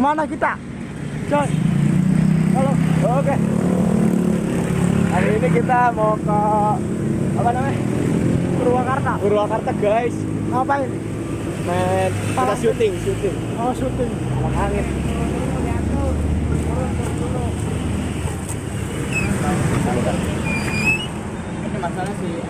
Kemana kita? Coy. Halo. Oke. Hari ini kita mau ke apa namanya? Purwakarta. Purwakarta guys. Ngapain? Main kita syuting. Oh syuting. Alang angin. Ini masalah sih.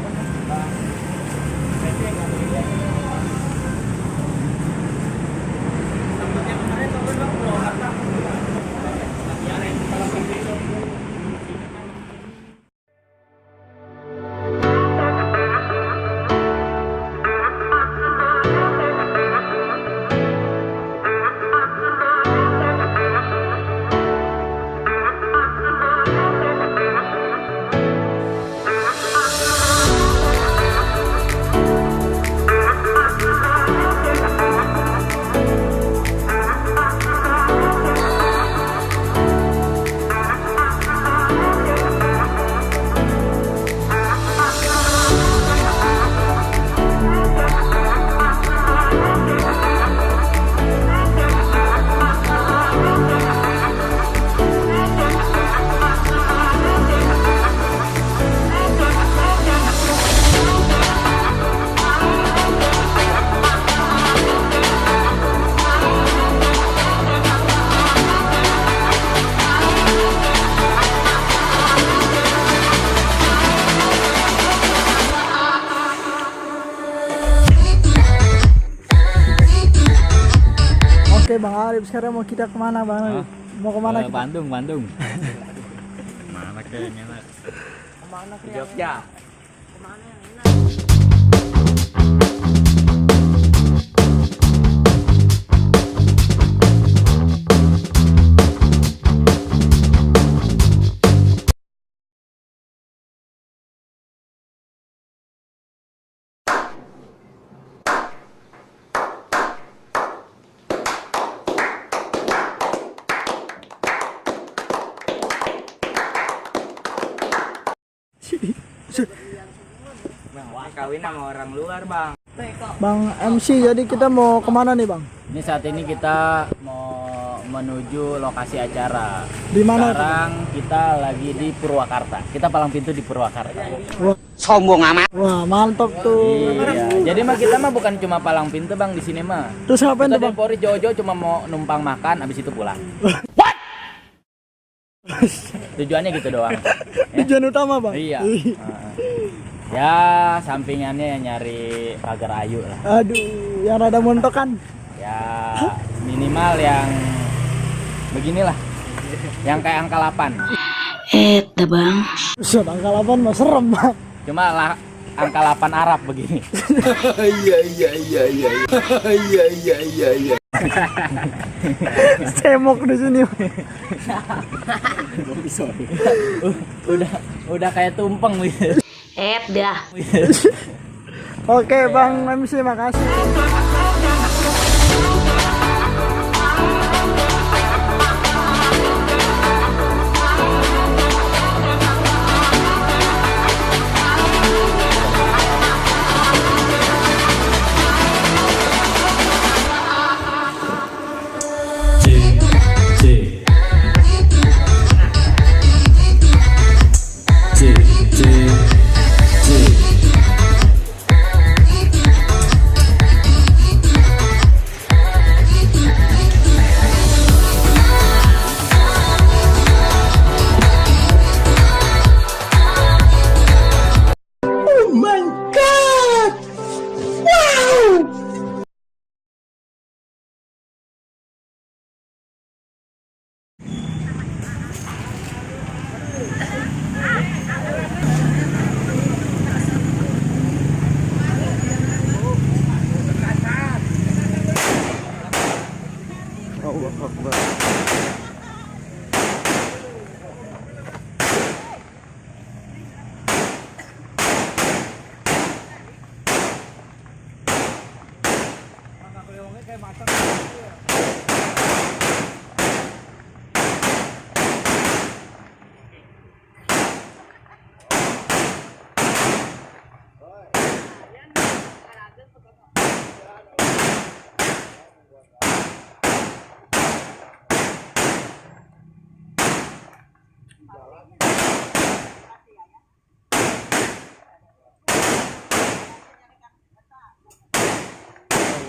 Oke Bang Arif, sekarang mau kita kemana Bang Arif? Mau kemana kita? Bandung. Mana kayak enak? Kemana ke Jogja. Kemana yang enak? Wah, kawin sama orang luar, Bang. Bang MC, jadi kita mau kemana nih Bang? Ini saat ini kita mau menuju lokasi acara. Di mana? Sekarang kita lagi di Purwakarta. Kita palang pintu di Purwakarta. Wah, Sombong amat. wah mantap tuh. Iya. Jadi mah kita mah bukan cuma palang pintu, Bang, di sini mah. Terus ngapain Kita tuh Bang? dari Polri jauh-jauh cuma mau numpang makan, habis itu pulang. Tujuannya gitu doang. Tujuan utama Bang? Iya. Ya, sampingannya nyari pagar ayu lah. Aduh, yang rada montokan. Ya, minimal yang beginilah. Yang kayak angka 8. Bang. Set, angka 8 mah serem Bang. Cuma lah angka 8 Arab begini. Iya. Cemok di sini. Udah kayak tumpeng gitu. Dah. Oke Bang MC, makasih.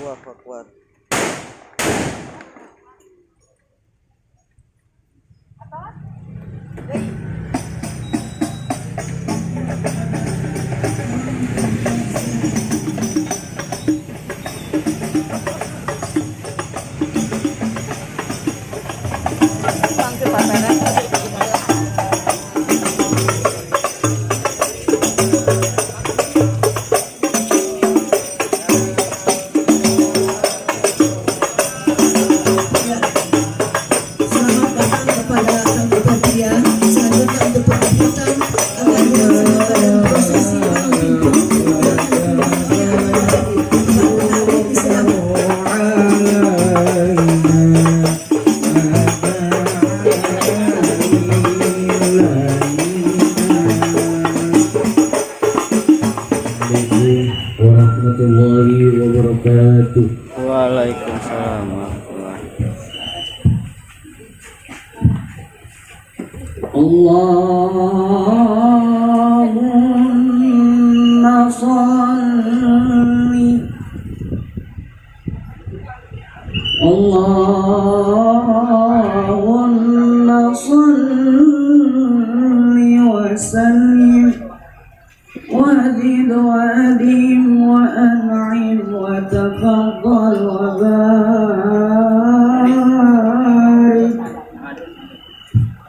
Allahu Akbar. Selamat datang kepada anggota pria. Selanjutnya untuk pengangkutan akan dilaksanakan prosesi warahmatullahi wabarakatuh. Waalaikumsalam warahmatullahi. Allahumma salli Allahumma salli wa sallim وزد وأدم وأنعم وتفضل وبارك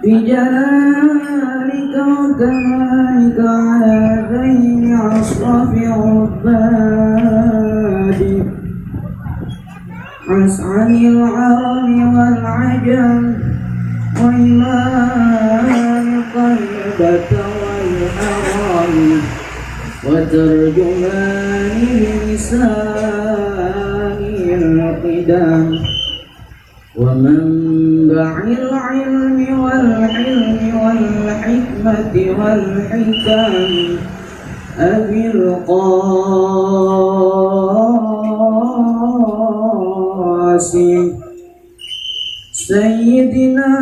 بجلالك وكمالك على ذين أشرف عباد عن العرب والعجم وإمام القلبة والأغاني وترجمان لسان القدم ومنبع العلم والحلم والحكمة والحكم أبي القاسم سيدنا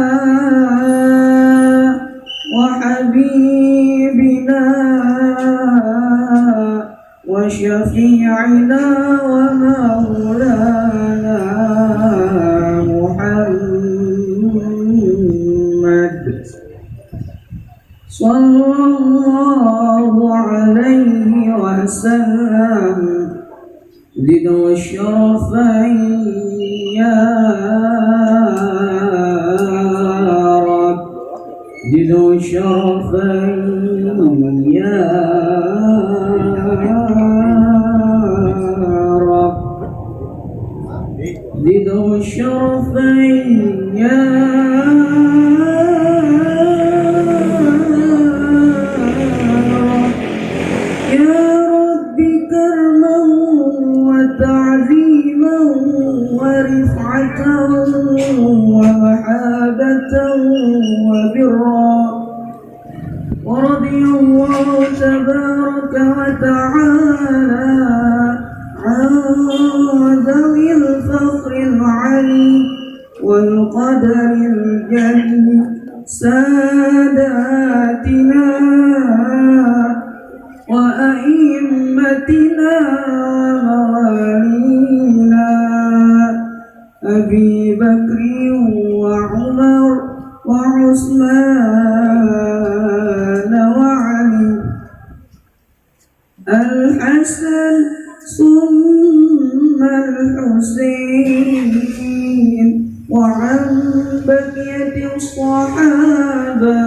وحبيبنا وشفيعنا ومولانا محمد صلى الله عليه وسلم ذو الشرفين يا رب ذو الشرفين يا رب ذو الشرفين يا رب كرما وتعظيما ورفعة ومحابة وبرا ورضي الله تبارك وتعالى عن ذوي الفخر العلي والقدر الجليل ساداتنا وأئمتنا وموالينا أبي بكر وعمر وعثمان وعلي الحسن ثم الحسين وعن بقية الصحابة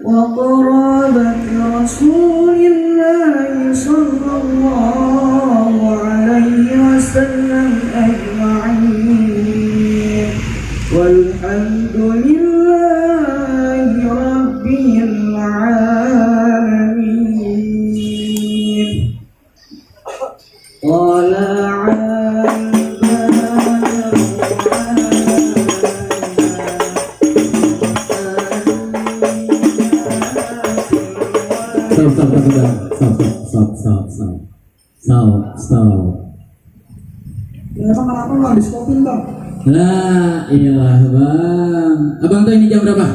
وقرابة رسول الله صلى الله عليه وسلم أجمعين والحمد لله رب العالمين. Stop. Kenapa nggak di stopin bang? Nah, iyalah bang. Abang tuh ini jam berapa?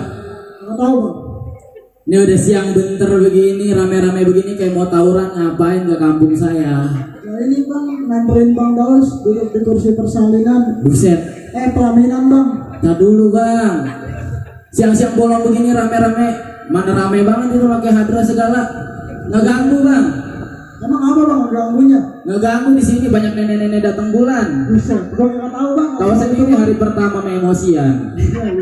Nggak tahu bang. Ini udah siang bentar begini, rame-rame begini kayak mau tawuran, ngapain ke kampung saya? Ya ini bang nganterin Bang Daus duduk di kursi persalinan. Buset. Pelaminan Bang. Tak dulu bang. Siang-siang bolong begini rame-rame. Mana rame banget itu pakai hadra segala. Ngeganggu bang. Emang apa Bang ganggunya? Ngeganggu di sini banyak nenek-nenek datang bulan. Buset, gue nggak tahu Bang. Tahu sendiri hari pertama emosian. Iya.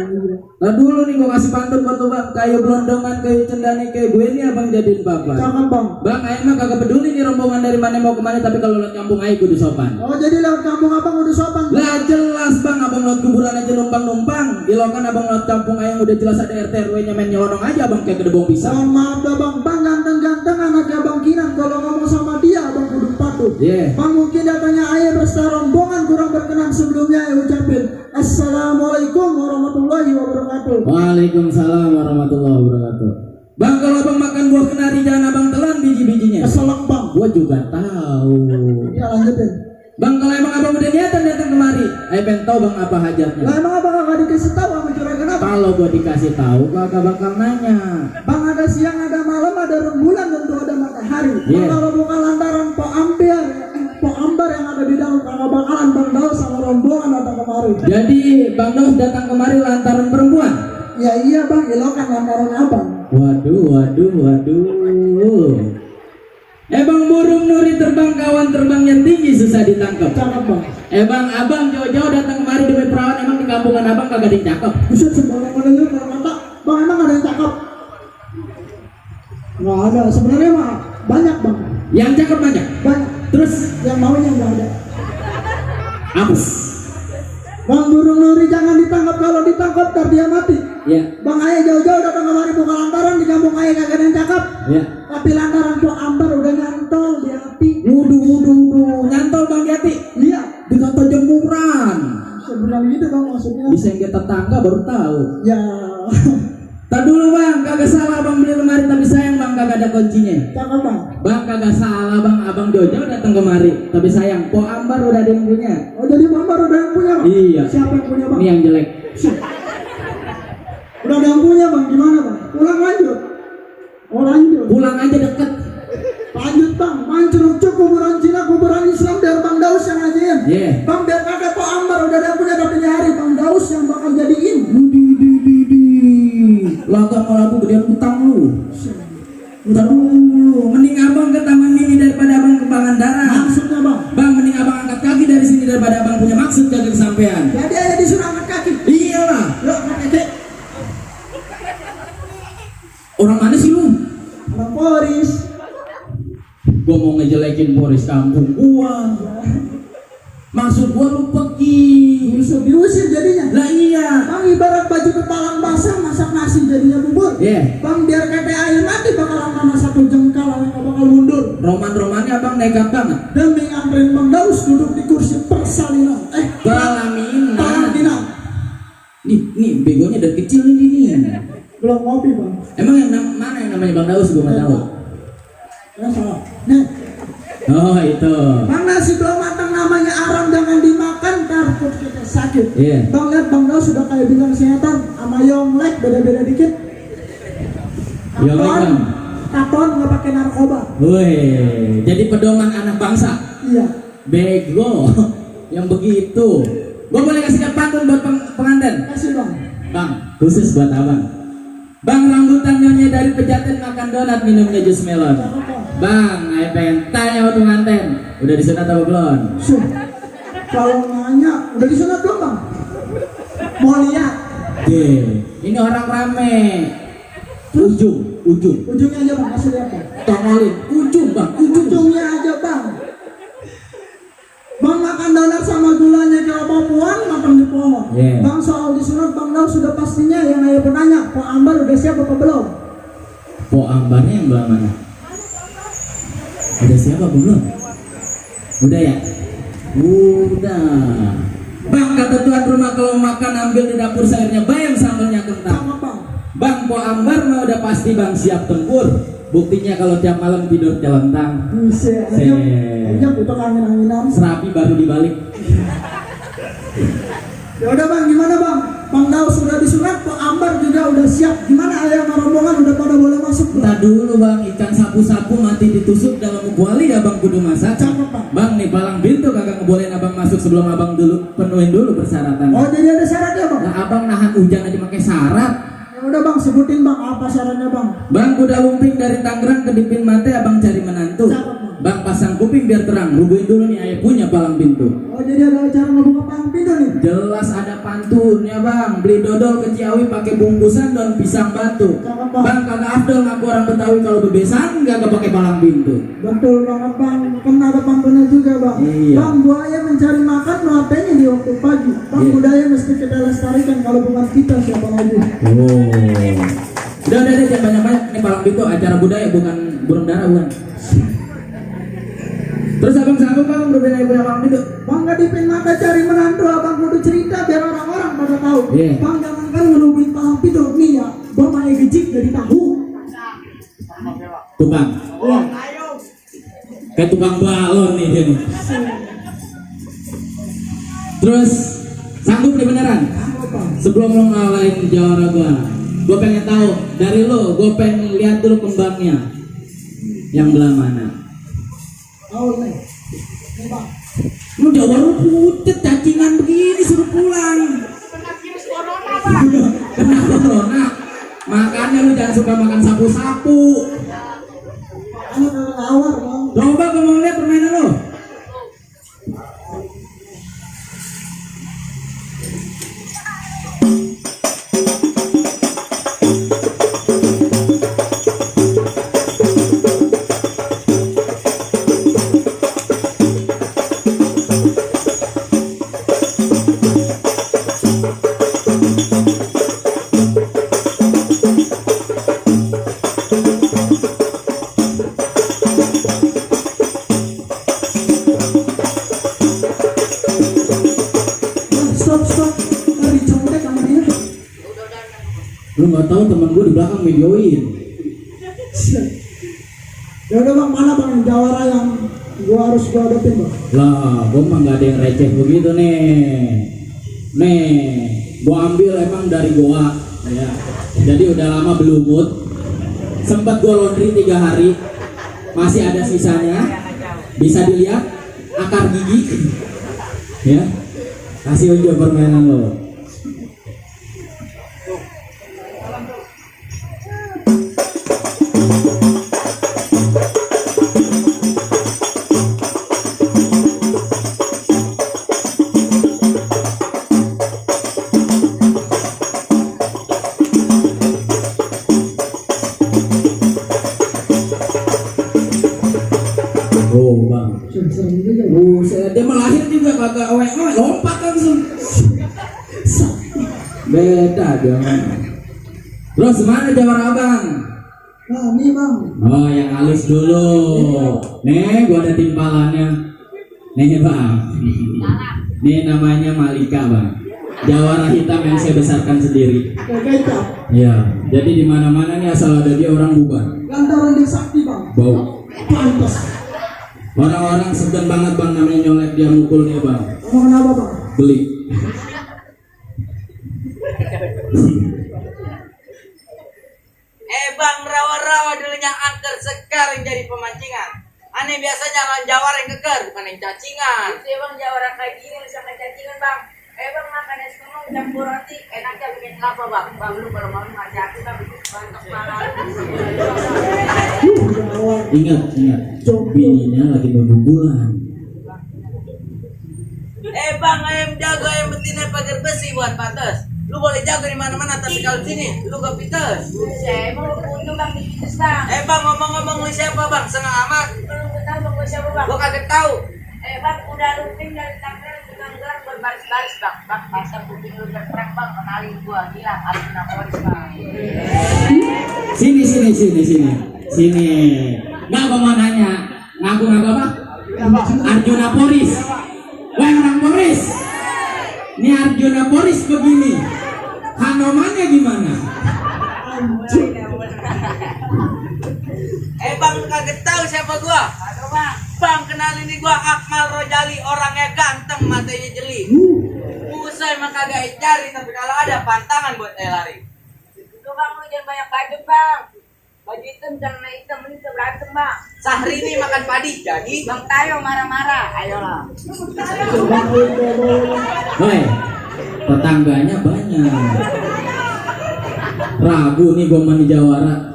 Nah dulu nih gua kasih pantun buat lu bang. Kayu gelondongan, kayu cendani, kayu gue ini abang jadiin bapak. Cakep Bang. Bang, ayo mah kagak peduli nih rombongan dari mana mau kemana, tapi kalau lewat kampung ayo kudu sopan. Oh jadi lewat kampung Abang udah sopan. Lah jelas bang, abang lewat kuburan aja numpang-numpang. Ilokan abang lewat kampung ayo udah jelas ada RT RW-nya main nyelonong aja abang kayak gedebong pisang. Mohon maaf dah Bang, Bang ganteng-ganteng anaknya Bang Kinan. Kalau ngomong sama dia Bang kudu patuh. Iya. Bang mungkin datanya ayah berserta rombongan kurang berkenan sebelumnya ayah ucapin Assalamualaikum warahmatullahi wabarakatuh. Waalaikumsalam warahmatullahi wabarakatuh. Bang, kalau abang makan buah kenari jangan abang telan biji-bijinya. Keselak Bang. Gua juga tahu. Ya lanjutin. Bang, kalau emang abang udah niatan datang kemari, ayo pengen tahu bang apa hajatnya. Lah emang Abang gak dikasih tahu sama juragan apa? Kalau gua dikasih tahu, gua gak bakal nanya. Bang ada siang, ada malam, ada rembulan, tentu ada matahari. Iya. Bang kalau bukan lantaran Po Ambar yang ada di dalam kakak bakalan Bang Daus sama rombongan datang kemari. Jadi bang Daus datang kemari lantaran perempuan. Ya iya Bang, ilokan lantaran Abang. Waduh. Bang burung nuri terbang kawan terbangnya tinggi susah ditangkap. Cakep Bang. Bang abang jauh-jauh datang kemari demi perawan, emang di kampungan abang kagak ada yang cakep. Buset sembarangan aja kalau kata. Bang emang ada yang cakep? Nggak ada, sebenarnya mah banyak Bang. Yang cakep banyak. Banyak. Terus Yang maunya nggak ada. apes. Bang burung nuri jangan ditangkap, kalau ditangkap ntar dia mati. Ya. Bang ayah jauh-jauh datang kemari bukan lantaran di kampung ayah kagak ada yang cakep. Ya. Tapi lantaran Po Ambar udah nyantol di hati. Wuduh. Nyantol bang di hati. Iya. Dikata jemuran. Sebenarnya gitu Bang maksudnya. Bisa yang tetangga baru tahu. Ya. Tak dulu bang, kagak salah bang beli lemari, tapi sayang bang kagak ada kuncinya. Cakep Bang. Bang kagak salah bang, abang jauh-jauh datang kemari, tapi sayang Po Ambar udah ada yang punya. Oh jadi Po Ambar udah yang punya Bang? Iya. Siapa yang punya Bang? Ini yang jelek. Udah ada yang punya Bang, gimana Bang? Pulang lanjut. Oh lanjut. Pulang aja deket. Lanjut Bang, mancuruk cuk kuburan Cina, kuburan Islam biar Bang Daus yang ngajiin. Iya. Bang biar kakek Po Ambar udah ada yang punya, tapi hari Bang Daus yang bakal jadiin. Laga kalau aku gedean utang lu. Utang dulu. Mending abang ke Taman Mini daripada abang ke Pangandaran. Maksudnya Bang? Bang mending abang angkat kaki dari sini daripada abang punya maksud kagak kesampean. Jadi ayah disuruh angkat kaki. Iyalah. Yuk angkat kaki. Orang mana sih lu? Bang Boris. Gua mau ngejelekin Boris kampung gua. Maksud gua lu pergi. Diusir jadinya. Lah iya. Bang ibarat baju ketalang basah masak nasi jadinya bubur. Iya. Bang biar kakek ayah mati bakalan mana satu jengkal yang gak bakal mundur. Roman-romannya abang nekat banget. Demi nganterin Bang Daus duduk di kursi persalinan. Pelaminan. Nih begonya dari kecil nih. Belum ngopi Bang. Emang yang mana yang namanya Bang Daus gua nggak tahu. Ya salah. Nih. Oh itu. Bang nasi belum matang namanya aram jangan dimakan takut kita sakit. Iya. Bang lihat Bang Daus sudah kayak bintang sinetron sama Yonglek beda-beda dikit. Yonglek, Bang. Katon nggak pakai narkoba. Wih, jadi pedoman anak bangsa. Iya. Bego. Yang begitu. Gua boleh kasih pantun buat pengantin. Kasih Bang. Bang, khusus buat abang. Bang rambutan nyonya dari Pejaten makan donat minumnya jus melon. Bang, ayo pengen tanya waktu pengantin. Udah disunat apa belum? Kalau nanya udah disunat belum Bang? Mau lihat? Ini orang rame. Ujung. Ujungnya aja Bang, kasih lihat Bang. Tongolin, ujung bang, Ujungnya aja Bang. Bang makan donat sama gulanya kayak Papuan makan di pohon. Yeah. Bang soal disunat Bang Daus sudah pastinya yang ayah penanya. Po Ambar udah siap apa belum? Po Ambarnya yang belah mana? Udah siapa belum? Udah ya? Udah. Bang kata tuan rumah kalau makan ambil di dapur sayurnya bayam sambalnya kentang. Sama Bang. Bang Po Ambar mah udah pasti bang siap tempur. Buktinya kalau tiap malam tidur celentang. Buset. Aja itu angin-anginan. Serapi baru dibalik. Ya udah Bang, gimana Bang? Bang Mandau sudah disurat, Pak Ambar juga udah siap. Gimana ayah sama rombongan udah pada boleh masuk? Ntar dulu bang, ikan sapu-sapu mati ditusuk dalam kuali abang kudu masak. Cakep, Bang. Bang nih palang pintu kagak ngebolehin abang masuk sebelum abang dulu penuhin dulu persyaratan. Oh jadi ada syaratnya bang? Nah, abang nahan hujan aja pakai syarat. Ya udah bang, sebutin bang apa syaratnya bang? Bang kuda lumping dari Tangerang ke Dipin Mate abang cari menantu. Cakep, Bang. Bang pasang kuping biar terang, rubuhin dulu nih ayah punya palang pintu. Oh jadi ada cara ngebuka palang pintu nih? Jelas ada pantunnya bang, beli dodol ke Ciawi pakai bungkusan daun pisang batu. Cakep, Bang. Bang kagak afdol ngaku orang Betawi kalau bebesan kagak pakai palang pintu. Betul banget bang, kan ada pantunnya juga bang. Iya. Bang, buaya mencari makan ngapainnya di waktu pagi? Bang, Iya. budaya mesti kita lestarikan, kalau bukan kita siapa lagi? Oh. Udah jangan banyak-banyak ini palang pintu acara budaya bukan burung dara bukan. Terus abang sanggup bang berbeda punya palang pintu? Bang, gak dipin mata cari menantu, abang kudu cerita biar orang-orang pada tahu. Iya. Bang, jangan kan ngerubuhin palang pintu nih ya. Bang, main gejik dari tahu. Tukang. Kayak tukang balon nih dia nih. Terus sanggup nih beneran? Sebelum lo ngalahin jawara gua pengen tahu dari lo, gua pengen lihat dulu kembangnya yang belah mana. Tahu nih. Nih bang. Lu jawara pucet cacingan begini suruh pulang. Kena corona. Makanya lu jangan suka makan sapu-sapu. Anak awar bang. Coba gua mau lihat permainan lo. Stop. Dari contek sama dia. Lu nggak tahu teman gue di belakang videoin. Ya udah bang, mana bang jawara yang gua harus gua hadapin bang? Lah, gue mah nggak ada yang receh begitu nih. Nih, gue ambil emang dari goa, ya. Jadi udah lama belumut. Sempat gue laundry 3 hari, masih ada sisanya. Bisa dilihat akar gigi, ya. Kasih unjuk permainan lo. Oh bang, Serem juga. buset, dia melahir juga kagak awet-awet, lompat langsung. Beda dia. Terus mana jawara abang? Nah nih bang. Oh yang halus dulu. Nih gua ada timpalannya. Nih bang. Nih namanya Malika bang. Jawara hitam yang saya besarkan sendiri. Kecap. Ya, jadi di mana-mana nih asal ada dia orang bubar. Lantaran dia sakti bang. Bau. Pantas. Orang-orang segan banget bang namanya nyolek dia mukulnya bang. Kamu kenapa bang? Beli. Bang, rawa-rawa dulunya angker sekarang jadi pemancingan. Aneh biasanya lawan jawara yang keker, bukan yang cacingan. Itu bang jawara kayak gini sama cacingan bang. Bang makan es kemang campur roti, enaknya bikin apa bang? Bang lu kalau mau ngajak kita bikin bantok banget. Ingat. Bininya lagi berbubulan. Bang, ayam jago ayam betina pagar besi buat patas. Lu boleh jago di mana-mana tapi kalau sini lu gak pites. Saya mau untung bang di pites bang. Bang ngomong-ngomong lu siapa bang? Senang amat. Lu tahu bang lu siapa bang? Gua kagak tahu. Bang udah lumping dari Tangerang ke Tangerang berbaris-baris bang. Bang masa kuping lu berterang bang kenalin gua gila Arjuna Polis bang. Sini. Nggak gua mau nanya. Ngaku apa? Arjuna Polis. Wah orang Polis. Ini Arjuna Polis begini. Hanomannya gimana? Bang kagak tahu siapa gua? Aduh bang kenalin nih gua Akmal Rojali, orangnya ganteng matanya jeli. Buset susah emang kagak cari, tapi kalau ada pantangan buat lari. Itu bang, lu jangan banyak budget bang. Baju hitam, celana hitam, ini bisa berantem bang. Sahri ini makan padi, jadi Bang Tayo marah-marah, ayolah. Hei, tetangganya banyak. Ragu nih gua mandi jawara.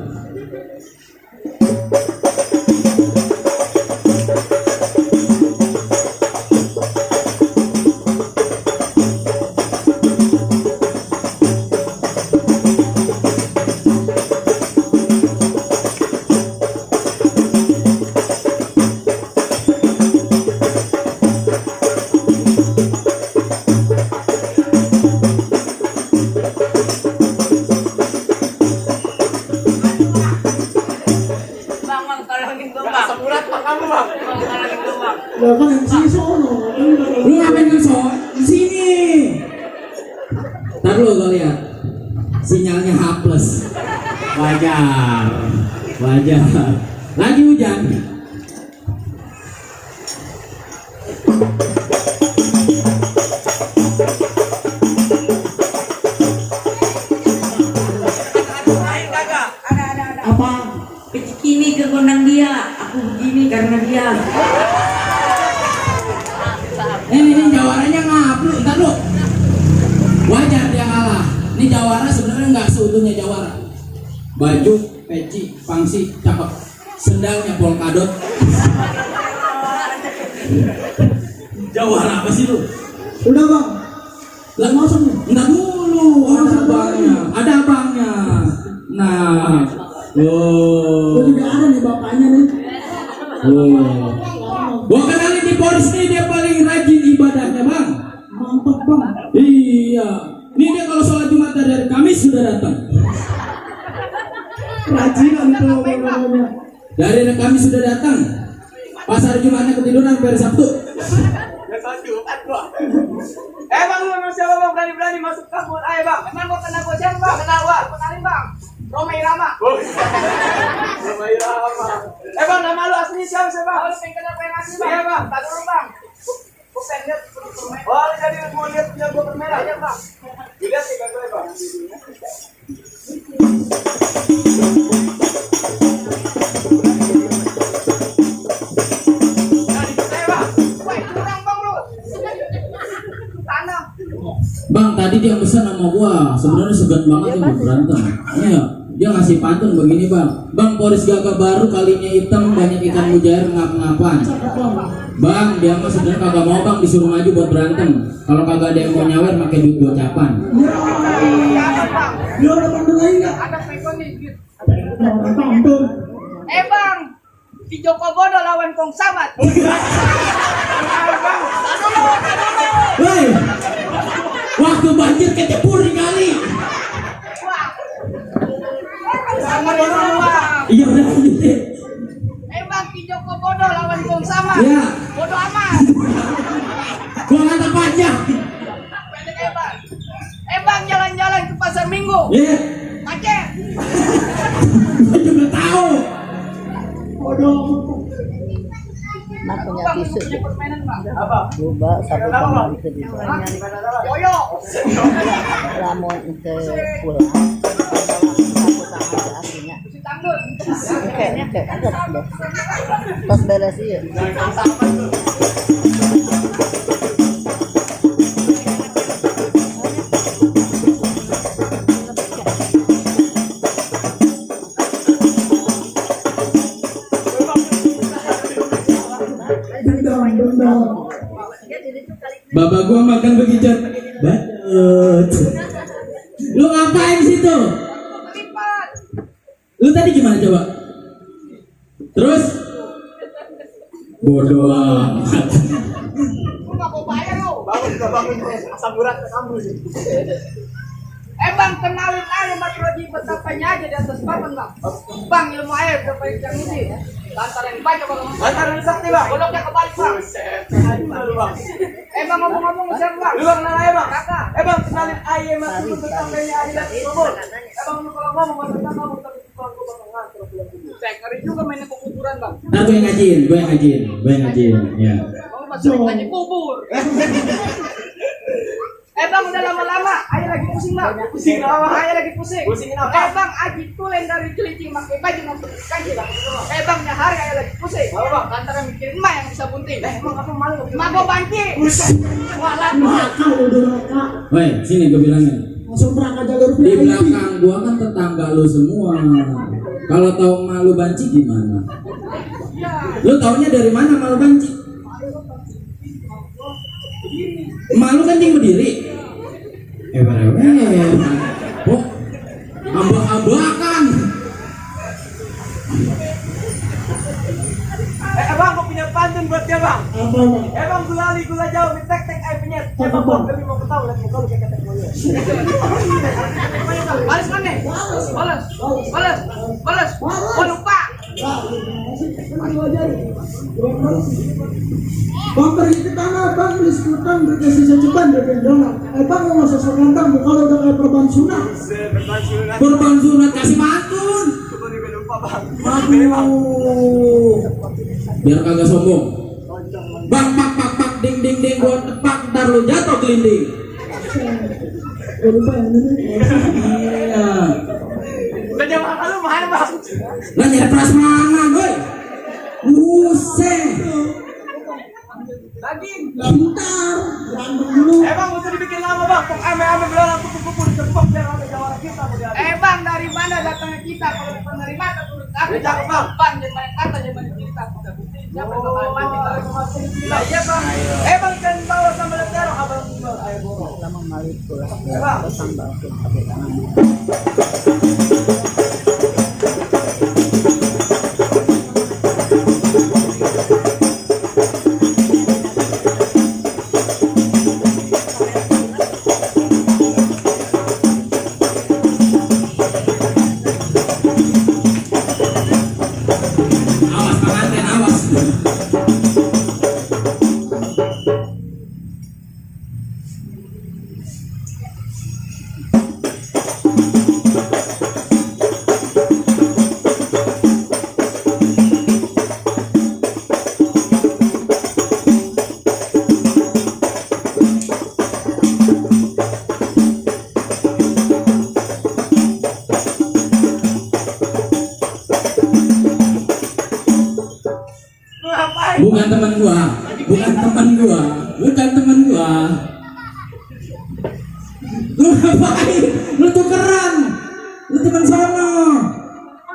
Bang, tolongin gua bang. semurat pak kamu bang. Bang, tolongin gua bang. Lah kan MC sono. Lu ngapain ngesot? Di sini. Ntar lu gua lihat. Sinyalnya H+. Wajar. Wajar. Lagi hujan. Main kagak. Ada. Apa? Kini kegondang dia, aku begini karena dia. Ini jawaranya ngaplu. Ntar lu. Wajar dia kalah. Ini jawara sebenarnya nggak seutuhnya jawara. Baju, peci, pangsi, cakep. Sendalnya polkadot. Jawara apa sih lu? Udah bang. Lah masuk nih. Entar dulu. Ada abangnya. Ada abangnya. Nah. Gue juga ada nih bapaknya nih. Gua kenalin di Boris nih, dia paling rajin ibadahnya bang. Mantap bang. Iya. Ini dia kalau sholat Jumat dari Kamis sudah datang. Rajinan itu namanya. Dari hari Kamis sudah datang. Pas hari Jumatnya ketiduran sampai hari Sabtu. Bang lu emang siapa bang berani masuk kampus? Ayo bang. Emang gua kenal gua siapa bang? Kenal gua. Kenalin bang. Romai Rama. Romai Rama. Bang nama lu asli siapa sih bang? Lu pengen kenal pengen asli bang? Iya bang. Tak dulu bang. Gua pengen lihat permainan. Oh jadi mau lihat punya gua permainan ya bang. Dilihat sih bang bang. Bang tadi dia pesan sama gua, sebenarnya segan banget dia mau berantem. Iya, dia ngasih pantun begini bang. Bang Boris gagak baru kalinya hitam banyak ikan mujair ngap-ngapan. Bang dia mah sebenarnya kagak mau bang disuruh maju buat berantem. Kalau kagak ada yang mau nyawer pakai duit gocapan. Dia ada pantun lagi nggak? Ada pekonnya gitu. Ada pantun. Bang, si Joko Bodo lawan Kong Samad. Hei, waktu banjir kecebur kali. Sama bang. Iya udah lanjut. Bang, si Joko Bodo lawan Kong Samad. Ya, Bodo amat. gua kata panjang. Pendek bang. Bang jalan-jalan ke pasar Minggu. Iya, Macet. gua juga tahu. Bodoh. Mas punya Bang, tisu. punya permainan bang. Apa? Coba satu tambah bisa bisa. Yoyo. Lamun ke pulang. Satu tangan aslinya. Si Tanggut. Kayaknya kayak agak deh. Pas beres iya. Dendam. Bapak gua makan begitu. Banget. Lu ngapain situ? Lu tadi gimana coba? Terus? Bodoh amat. Lu nggak mau bayar lu. Bangun asam urat ke kamu sih. Bang kenalin aja Mas Roji betapanya aja di atas papan bang. Bang ilmu air berapa yang ini? Lantaran baca bang. Lantaran sakti bang. Goloknya kebalik bang. Bang ngomong-ngomong siapa bang? Lu kenal aja bang. Kakak. Bang kenalin aja Mas Roji betapanya aja di atas papan. Bang lu kalau ngomong maksudnya kamu tapi kalau gua bang ngantor bilang gitu. Saya ngeri juga mainnya kuburan bang. Nah, gue yang ngajin, ya. Mau masuk aja kubur. Bang pusing bang. Pusing apa? Saya lagi pusing. Pusingin apa? Bang, Aji tulen dari celincing pakai baju memperskan bang. Bang, nyahar saya lagi pusing. Apa, Bang? Antara mikir emak yang bisa bunting. Emang apa malu? Mabok banci. Walah. Nakal udah nakal. Woi, sini gue bilangin. Langsung berangkat jalur Di VIP. belakang gua kan tetangga lu semua. Kalau tahu malu banci gimana? Lu taunya dari mana malu banci? Malu kancing berdiri. Oh, ambak-ambakan. Bang, aku punya pantun buat dia, Bang. Apa bang? Bang, gulali, gula jauh, tek-tek, air penyet. Apa, Bang, Bang? kami mau ketahui, lihat muka lu kayak ketek boyo. Balas mana? Balas. Oh lupa. Bang pergi ke tanah, bang beli skuter berkasih ceban dari donat. Bang mau sosok ganteng, muka lo udah kayak perban sunat. Korban sunat kasih pantun. Aduh. Biar kagak sombong. Bang pak pak pak ding ding ding gua tepak ntar lu jatuh gelinding. Lupa yang ini. Iya. Udah jam makan lu mana, Bang? Lah nyari prasmanan, woi. Buset. Daging. Bentar, berantem dulu. Bang, usah dibikin lama, Bang. Pok ame-ame belalang kupu-kupu ditepok biar ada jawara kita mau diadu. Bang, dari mana datangnya kita? Kalau bukan dari mata turun ke Udah cakep, Bang. Bang, jangan kata jangan cerita. Udah bukti. Siapa yang bakal mati kalau Iya, Bang. Bang, ikan bawah sama letero, abang tinggal air borong. Bang. Awas pengantin, awas. Bukan teman gua. Lu ngapain? Lu tukeran. Lu teman sono.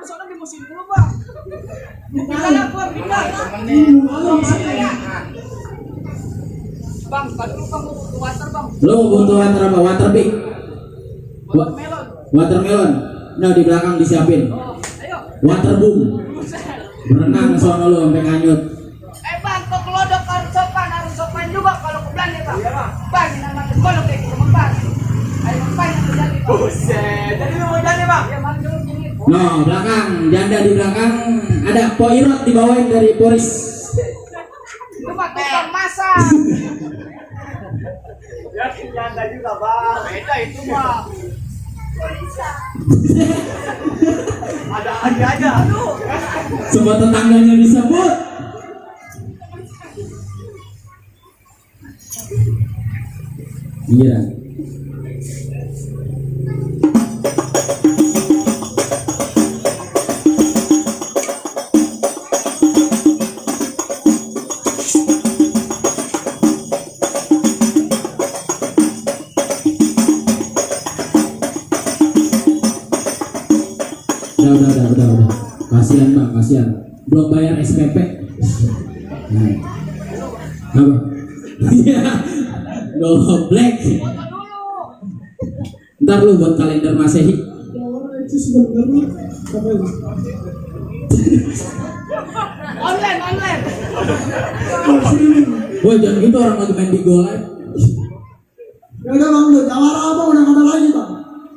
di sana di musim dulu bang. Kita lapor kita. Bang, tadi lu kamu butuh water bang. Lu butuh water apa? Water big. Watermelon. Watermelon. Nah di belakang disiapin. Oh, ayo. Water boom. Berenang sono lu sampai kanyut. Bang, kok kelodok harus sopan juga kalau ke Belanda bang. Iya bang. Bang, ini namanya kelodok kayak gitu bang. Ayo bang, yang terjadi bang. Buset, jadi lu mau jadi, Bang? Ya mari dulu gini. No, belakang, janda di belakang ada poirot dibawain dari Poris. Itu mah tukang masak. Ya, janda juga, Bang. Beda itu mah. Ada aja. Aduh. Semua tetangganya disebut. Iya. Udah. Kasihan bang, kasihan. Belum bayar SPP. Nah. Apa? Iya. Black. Ntar lu buat kalender Masehi. Itu sebenarnya apa ini? Online. Woi jangan gitu, orang lagi main Bigo Live. Ya udah bang, udah jawara apa udah nggak ada lagi bang.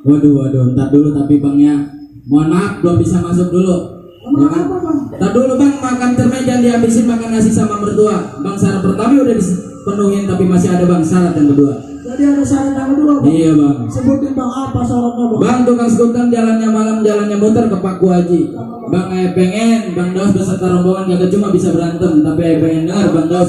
Waduh, ntar dulu tapi bangnya. Mohon maaf belum bisa masuk dulu. Ya kan? Apa bang? Ntar dulu bang, makan cermin jangan dihabisin, makan nasi sama mertua. Bang syarat pertama udah dipenuhin tapi masih ada bang syarat yang kedua. Jadi ada syarat yang kedua bang. Iya bang. Sebutin bang apa syaratnya bang? Bang tukang skuter jalannya malam jalannya muter ke Pak Haji. Bang pengen Bang Daus beserta rombongan kagak cuma bisa berantem tapi pengen dengar Bang Daus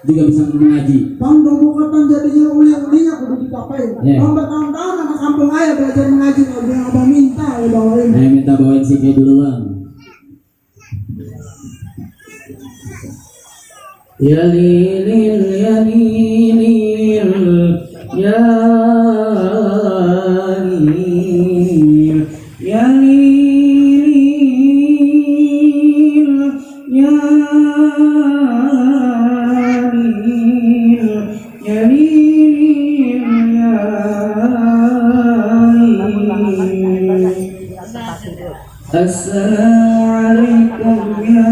juga bisa mengaji. Bang dongkatan jadinya uli-ulinya kudu dipakai. Yeah. Bang bertahun-tahun anak kampung ya belajar mengaji kalau yang abang minta ya bawain. Ayo minta bawain si Kay dulu bang. Ya lilil ya lilil ya lilil ya lilil ya lilil ya lilil ya lilil. Assalamualaikum ya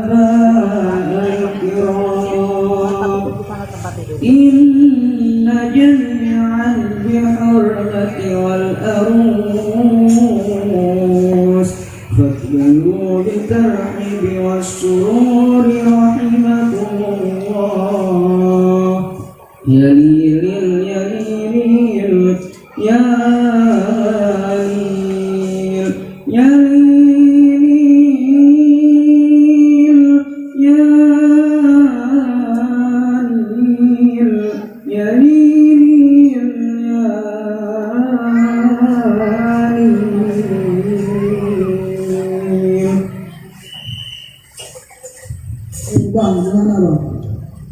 aba'al kiram. Inna jami'an bihurmati wal arus fadlu bitarhibi wassururi rahimakumullah. Ya lilil ya lilil ya lilil ya lilil ya lilil ya lilil ya lilil. Bang, gimana bang?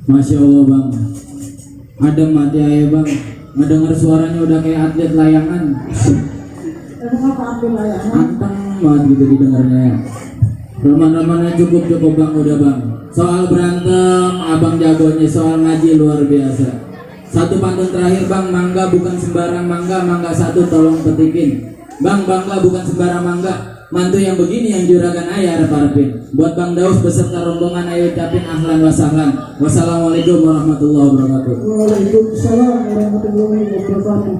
Masya Allah bang, adem mati aja bang, ngedenger suaranya udah kayak atlet layangan. Emang apa ambil layangan? Anteng banget gitu didengarnya. Roman-romannya cukup bang, udah bang. Soal berantem abang jagonya, soal ngaji luar biasa. Satu pantun terakhir bang, mangga bukan sembarang mangga, mangga satu tolong petikin. Bang, bangga bukan sembarang mangga, mantu yang begini yang juragan ayah harap-harapin. Buat Bang Daus beserta rombongan ayo ucapin ahlan wa sahlan. Wassalamualaikum warahmatullahi wabarakatuh. Waalaikumsalam warahmatullahi wabarakatuh.